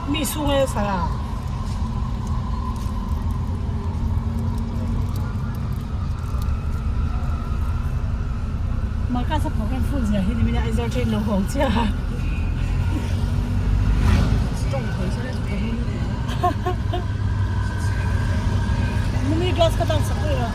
秘书的啥啊？Marcus-a program full zia hi nimin a Aizawl train lo hawng chiah a. Mummy glass ka dang sak daih a.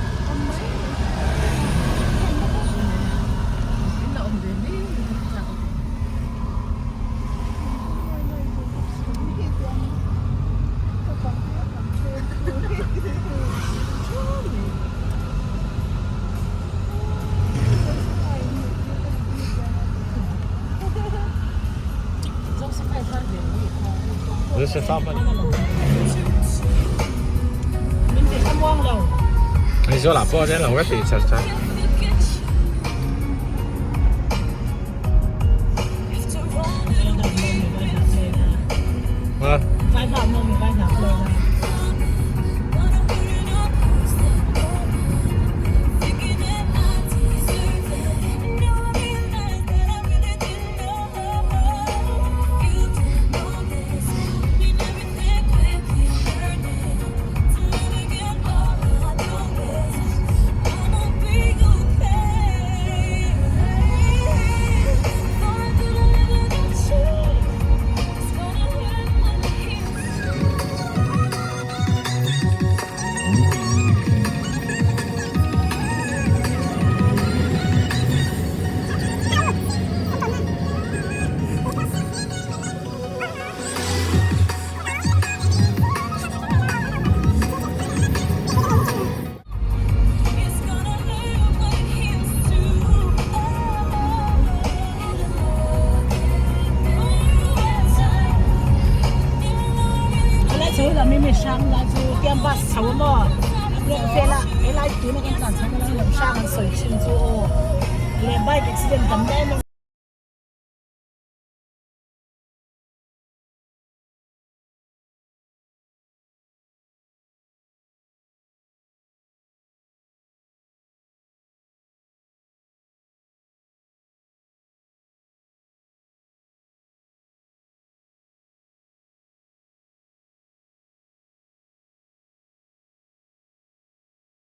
Aizawl ah pawh zel lo ka tih char char.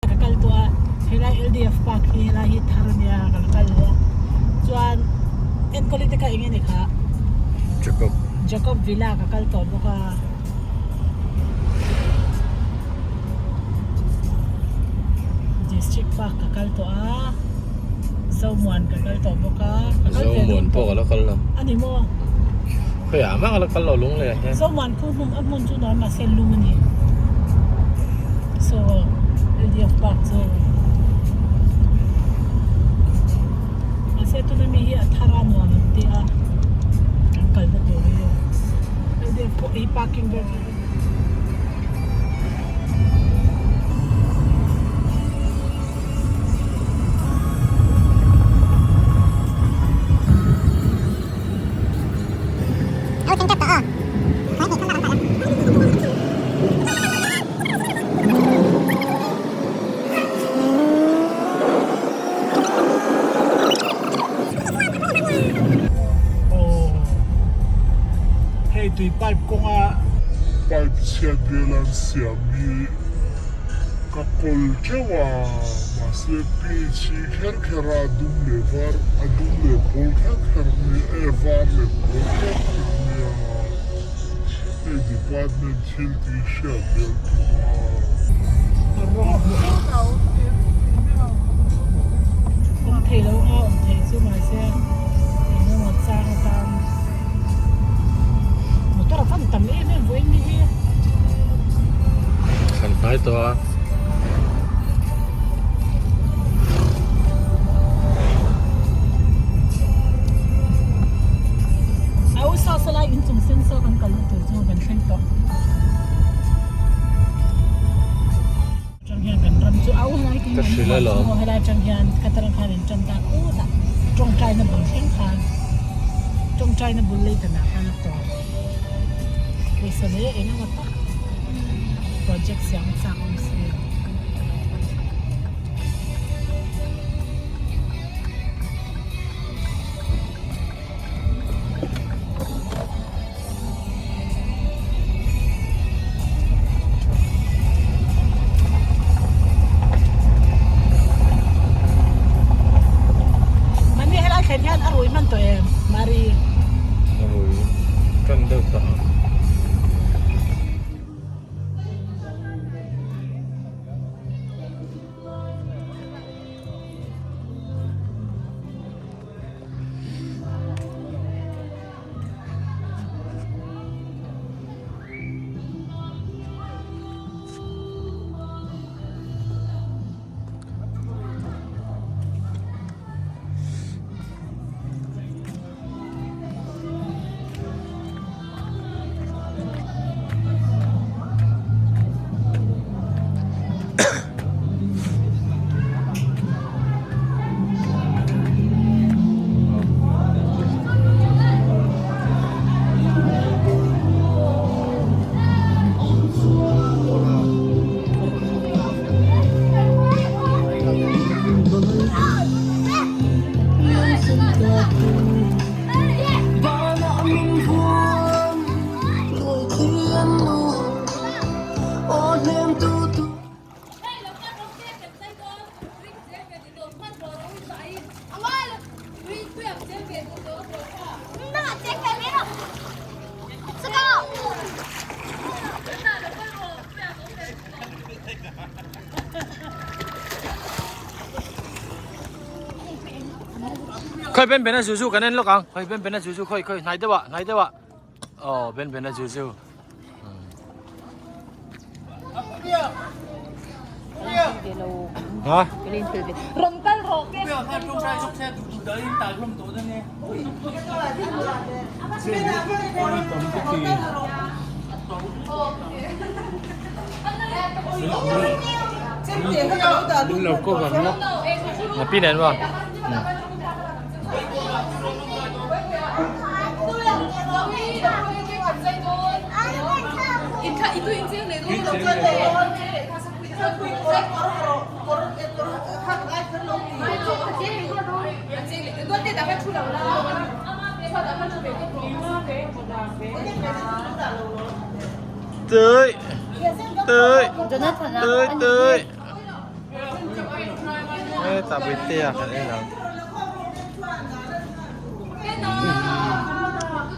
Ka kal tawh a, helai LDF park hi helai hi thar ania ka la kal lo a, chuan enkawli te kha eng nge ni kha? Jacob. Jacob Villa ka kal tawh bawk a. District park ka kal tawh a, Zomuan ka kal tawh bawk a, ka kal ve Zomuan pawh ka la kal lo. A ni maw? Khawiah mah ka la kal lo lunglei ah hian. Zomuan khu hmun a hmun chu nuam mahse lum a ni. So LDF park chu mahse tuna mi hi a thar a nuam an ti a, kan kalna tur hi LDF pawh hi parking vel chu. Hei tui pipe kawnga pipe chhiat vel an siam hi ka kawl teuh a mahse page hi kher kher a dum leh var a dum leh pawl kher kher ni e var leh pawl kher kher nia hei department thil tih hriat vel thung a. Awm thei lo a awm thei chu mahse engemaw chang atan motor a van tam em em vawiin ni hi. Kan hnai tawh a. A u saw saw lai inchung sen saw kan kalna tur chu kan thleng tawh. Atang hian kan ram chu au helai kan Ka hrilh alawm. Aw helai atang hian ka tarang khan in tan ta khutah tawngtaina bul thleng khan tawngtaina bul lei tanah khan a tawp. Pawisa leh eng emaw tak project siam a chak awm si. deuh tawh ang. Khawi Ben Bena Zuzu kan en lawk ang khawi Ben Bena Zuzu khawi khawi hnai deuh ah hnai deuh ah aw Ben Bena Zuzu. Ha? Pi nen maw? Tưới tưới tưới tưới Heta Britea kan en ang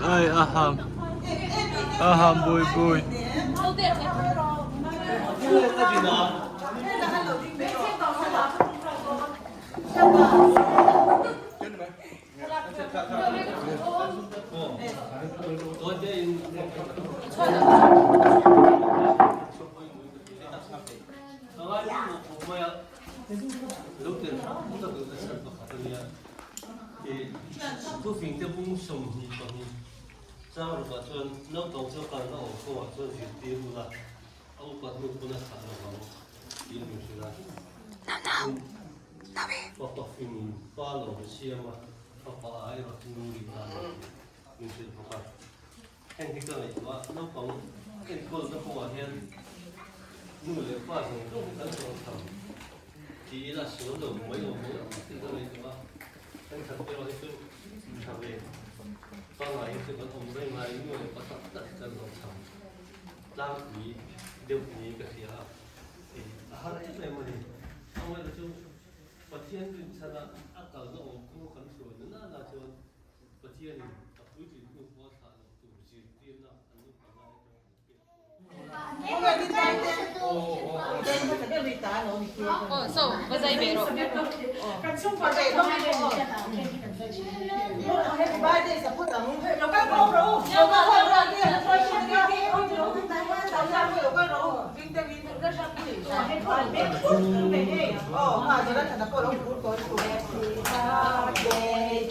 Ai a ham a ham bui bui.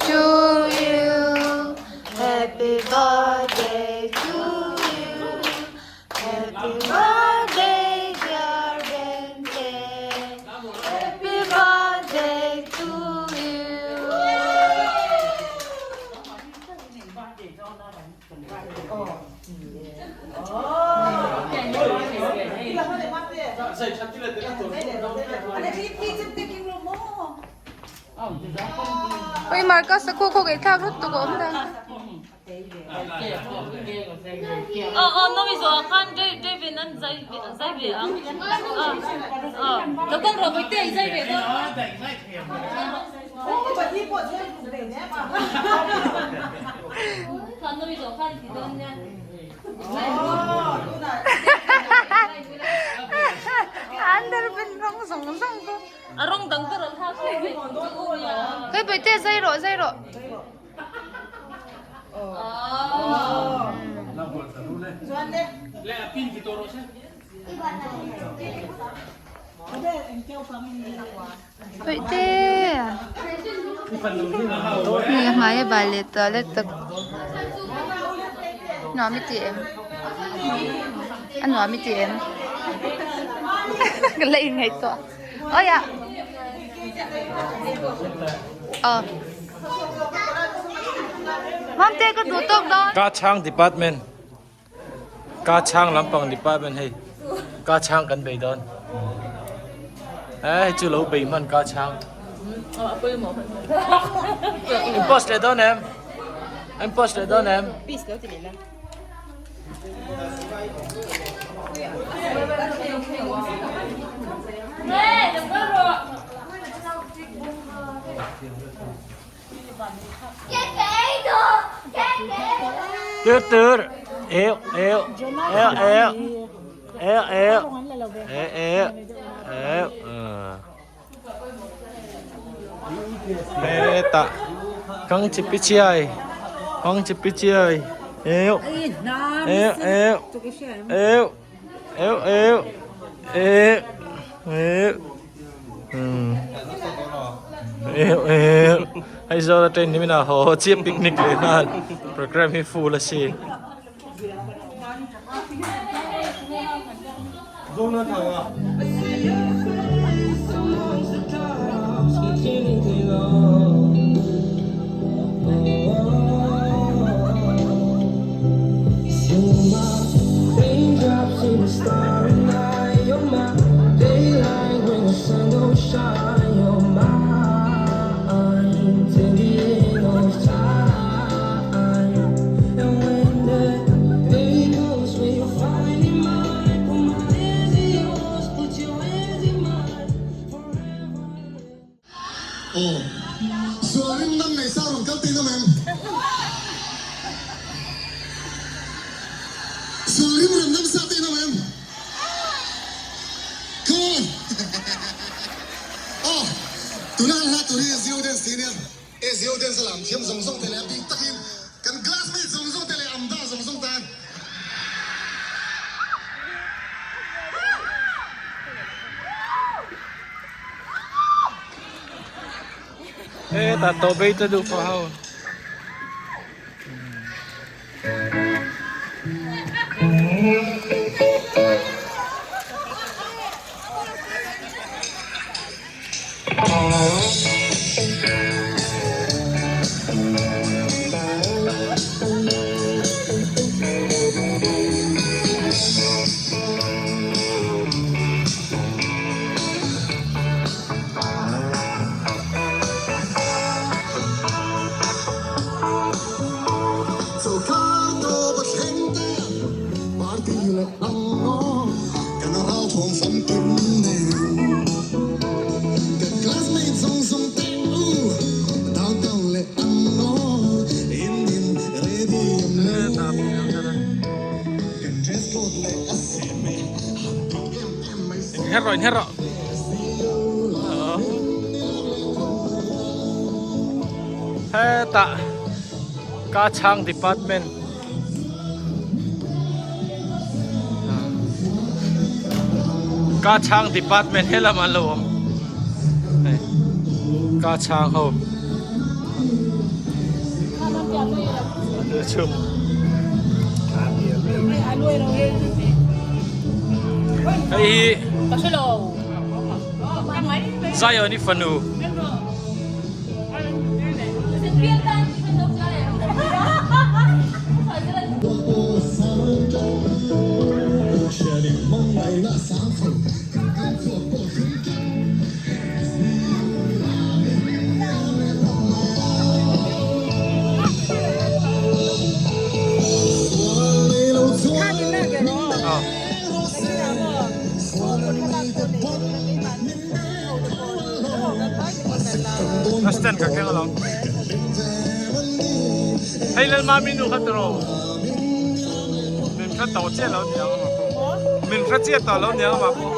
To you, happy birthday to you, happy birthday dear Bente, happy birthday to you. Oi Marcus a khaw khaw ngaihthlak lut tuk a awm dan kha. Aw aw Nomi zawh ah khan Draven an zai zai ve ang. Aw lo kal rawh Bawihte i zai ve dawn. Khan Nomi zawh khan i ti dawn nia. A rawng dang te rawn thlak hle mai. Hei Bawihte zai rawh zai rawh. Bawihte Ni a hmai a bal leh tawh let tak Nuam i ti em? A nuam i ti em? Ka la inngaihtuah Awi ah Aw Mamte ka duh tawk dawn. Ka chhang department Ka chhang lampang department hei ka chhang kan bei dawn eh hei chu lo bei hman ka chhang in post leh dawn em in post leh dawn em Tur tur eu eu eu eu eu eu eu eu eu Hetah kang chipi chiai kang chipi chiai eu eu eu eu eu eu eu eu eu eu Aizawl atangin nimin ah haw chiah picnic leh nghal program hi full a si. Aw, sual rim dang nei sa rawn kal tih nawm em? Sual rim rawn dam sa tih nawm em? Come on! Aw, tuna han hla tur hi Zio Dance tih a nia. E Zio Dance a lam thiam zawng zawng te leh a bik takin kan classmate zawng zawng te leh Amda zawng zawng tan. Hetah tawh bei ta duh pah ho. Inher rawh inher rawh. Hetah ka chhang department ka chhang department helam an lo awm hei ka chhang ho chhum hei hi Zion i fanu A stand ka keng alawm. Hei Lalmami nu kha tiraw? Min hre tawh chiah lo niang amah pawh. Min hre chiah tawh lo niang amah pawh.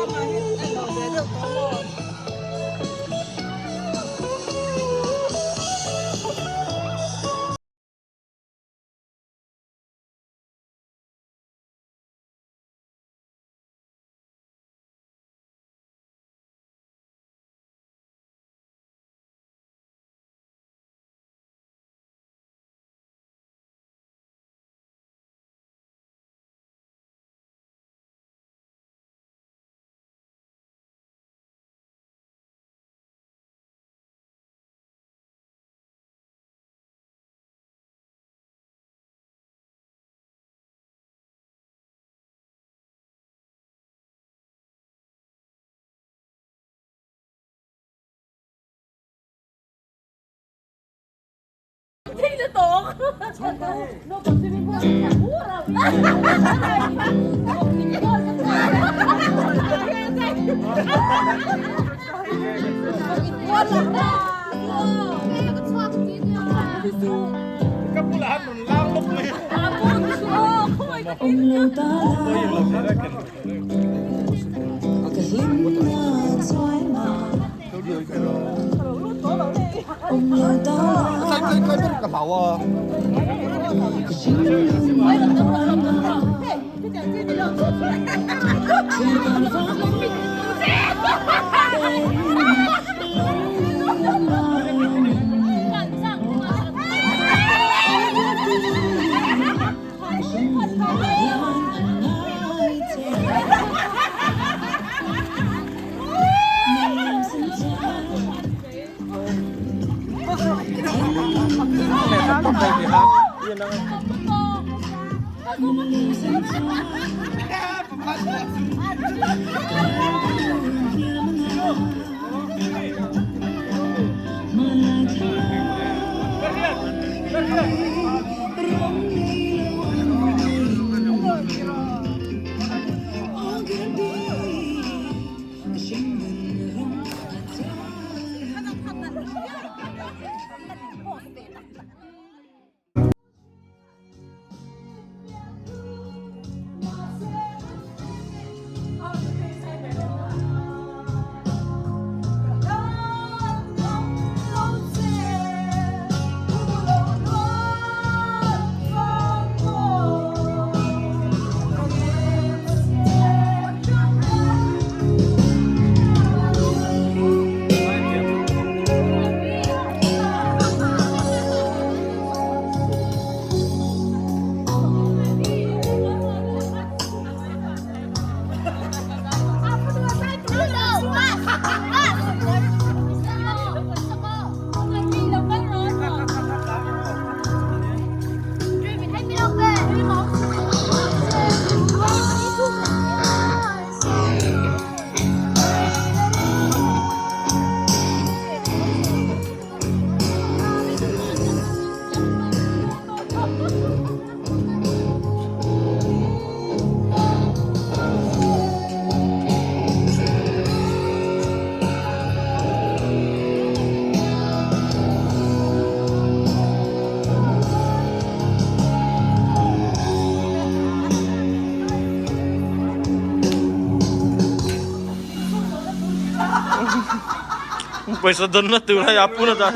Pawisa dawnna tur hei a pun a dan.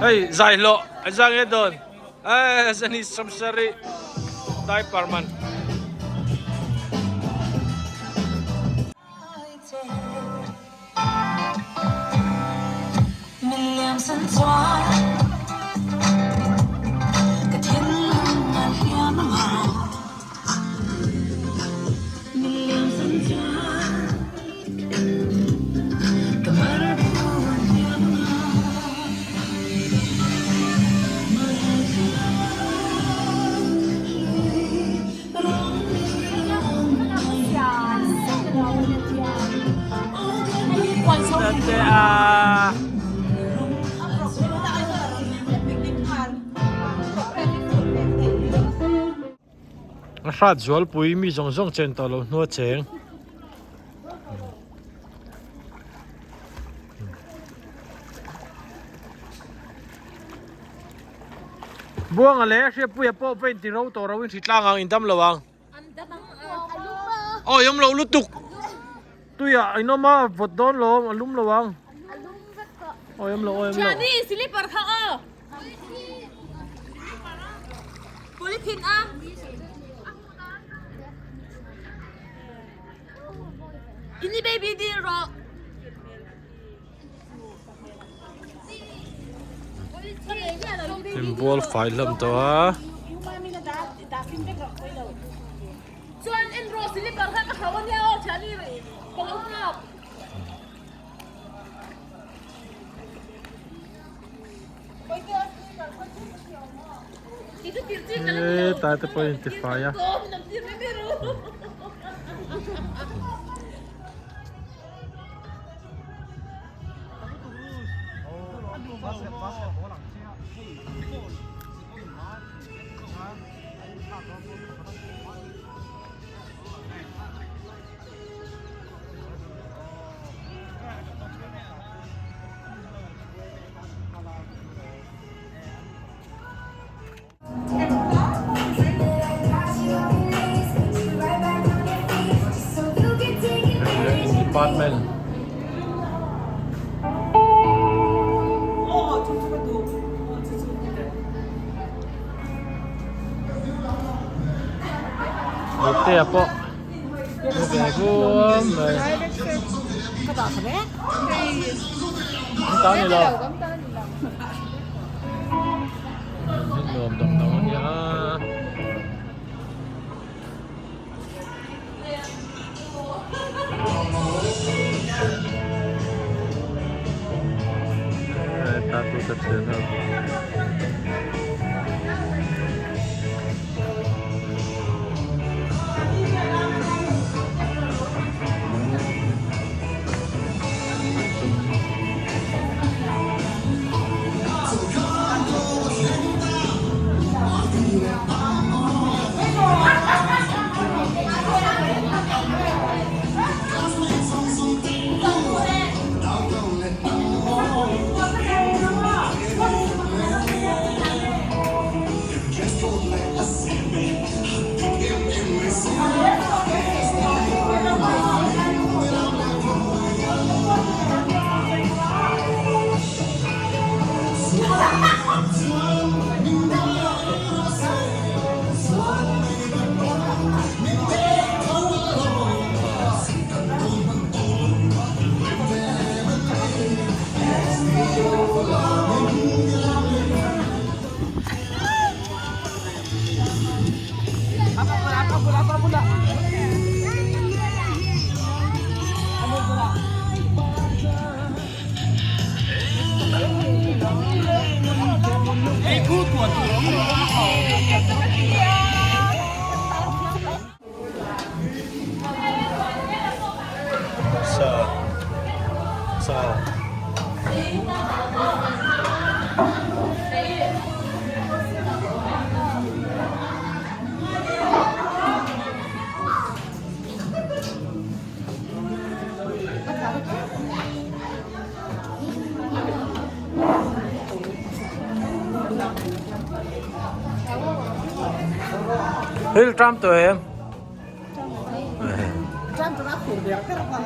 Hei zai hlawh a zang e dawn. Eh, zani samsari diaper man. A hrat zualpui mi zawng zawng chen tawh lo hnua cheng. Buanga leh Hriatpuia pawh va inti ro tawh ro in hritlang ang in dam lo ang. Awi awm lo lutuk. Tuiah in awm a vawt dawn lo a lum lo ang. Awi awm lo awi awm lo. Thiani slipper kha aw. Polythene a. Ini baby dil ro. Inbual fai hlawm tawh a. Hetlai te pawh a intifai a. Department. Nute pawh ve bum mai. Kan ta ni lo. Nuam dang dang a nia. Ta tu ta thian a. Sa sa Hil tram tawh em? Tram tawh a khur ber ber a.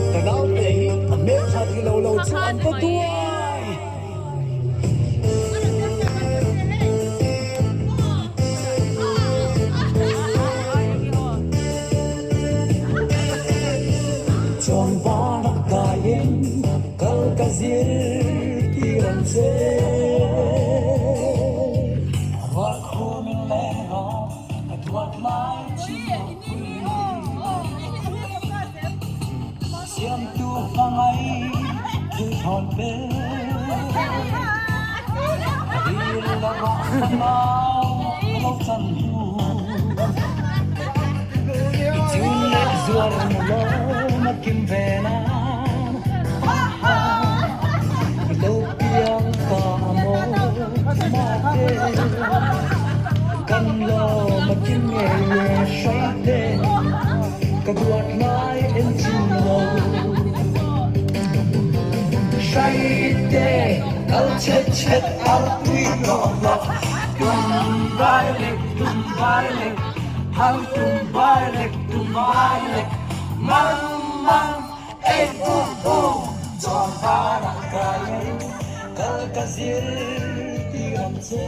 Ka naute hi a hmeltha ti lo lo chu an va duai. Chuan var a kaiin kal ka zir tir ang che. Rual khumin leng rawh ka duat lai chin pui. Siamtu hmangai thil thawn pe. Dil la rah fanau a lo chan hnu. I chun leh zuar na lawm a kim ve nan. I lo piang ta a maw mate. Kan lawm a kim ngei e hraite. Ka duat lai en chin lo. Hraite kal chet chet ar tui hlawh hlawh. Tum vai lek tum vai lek hang tum vai lek tum vai lek mang mang ei bu bu chawn varah kai kal ka zir ti ram che.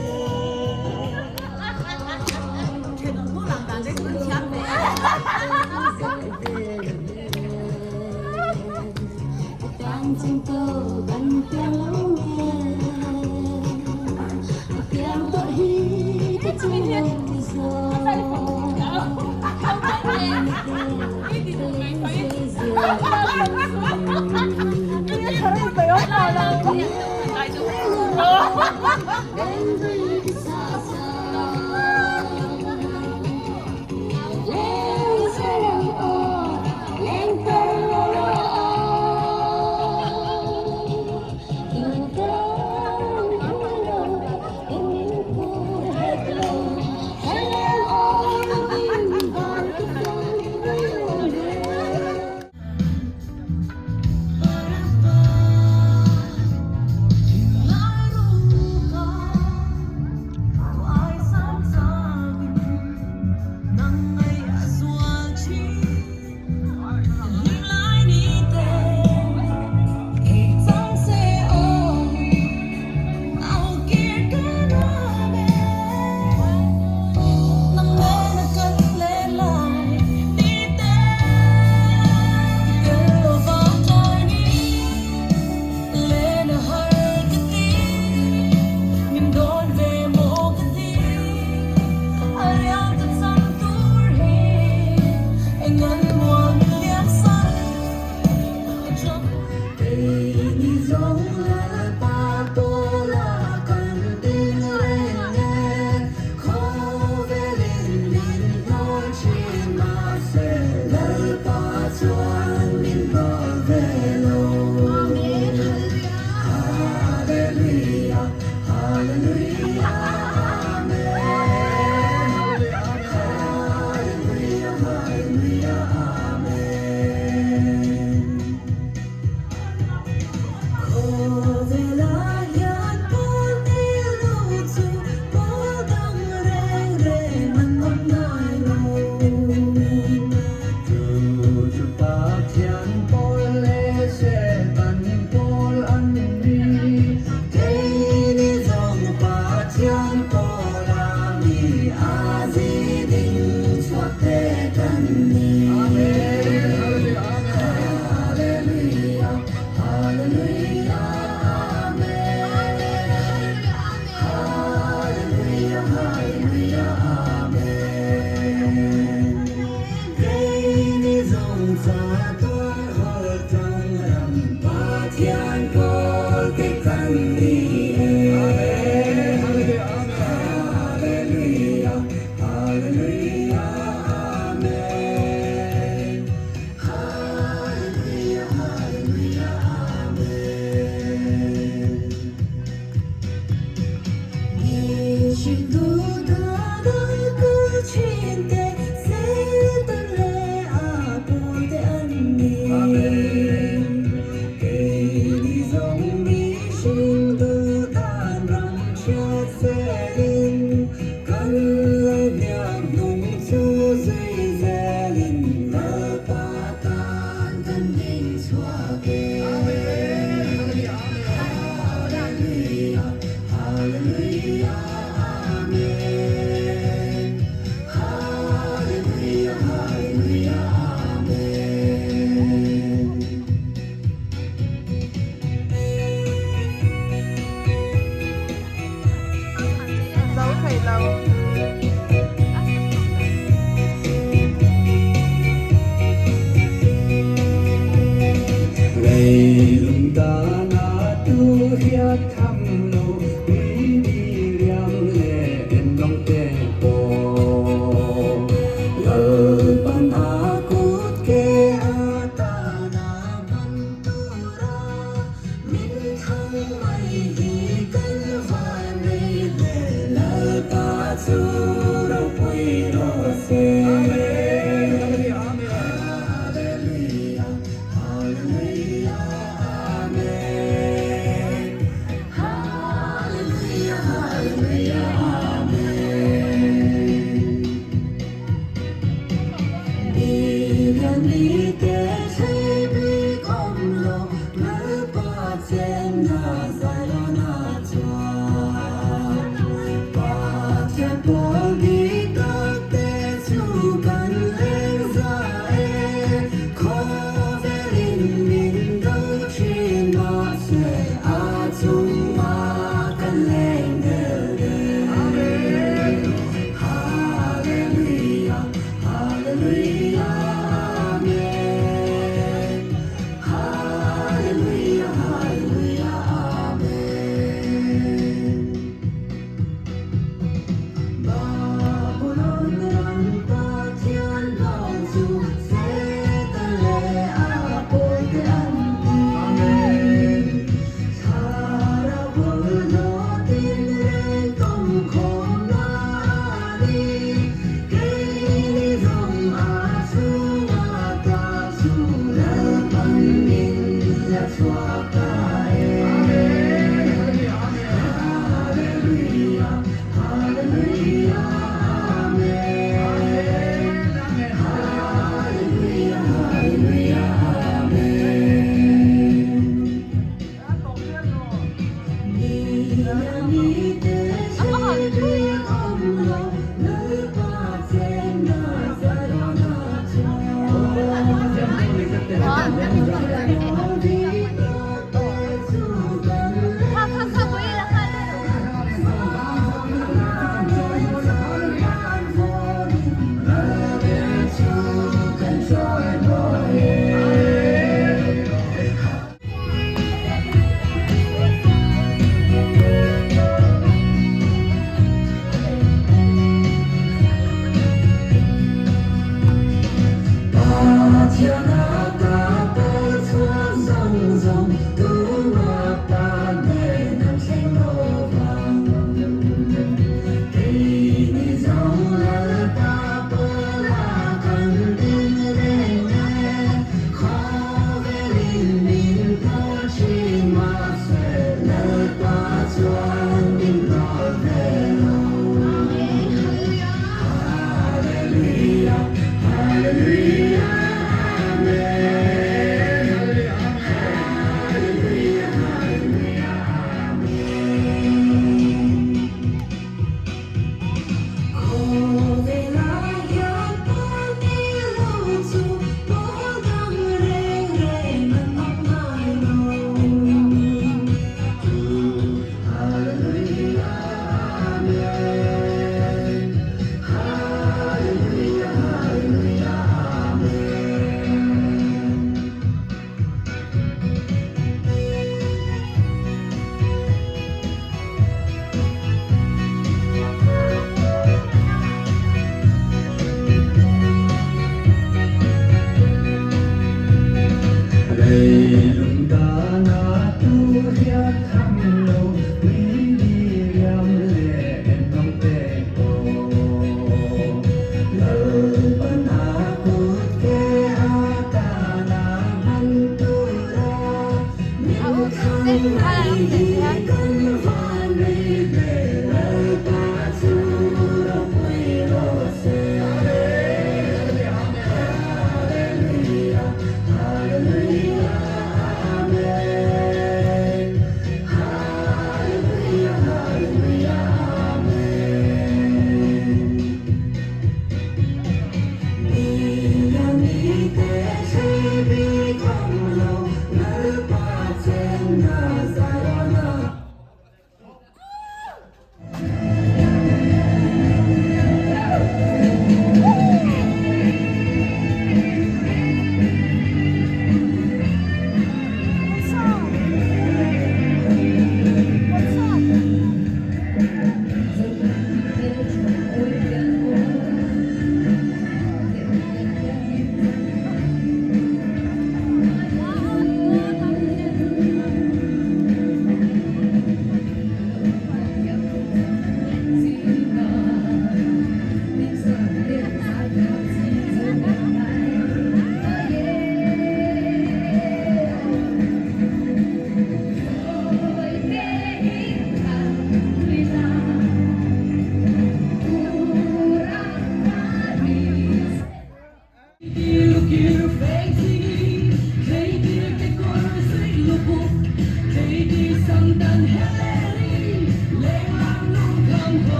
Zo thei lo.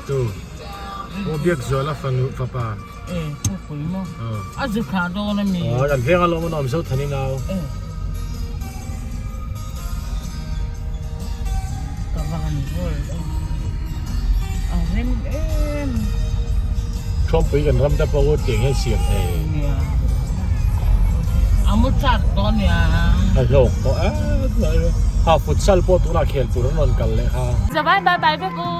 Tu Aw Biakzuala fanu fapa. E pu pui maw. A zu thla dawn a mi. Aw kan veng alawm a nuam zo than i nau. E. Ka van vawl e. A rem em. Thuampui kan ram te pawh u tiang hian siam thei. Nia. A mu chak dawn nia. A hlawk tawh em mai. Ha futsal pawh tunah khel tur an rawn kal leh kha. Zavai bye bye vek u.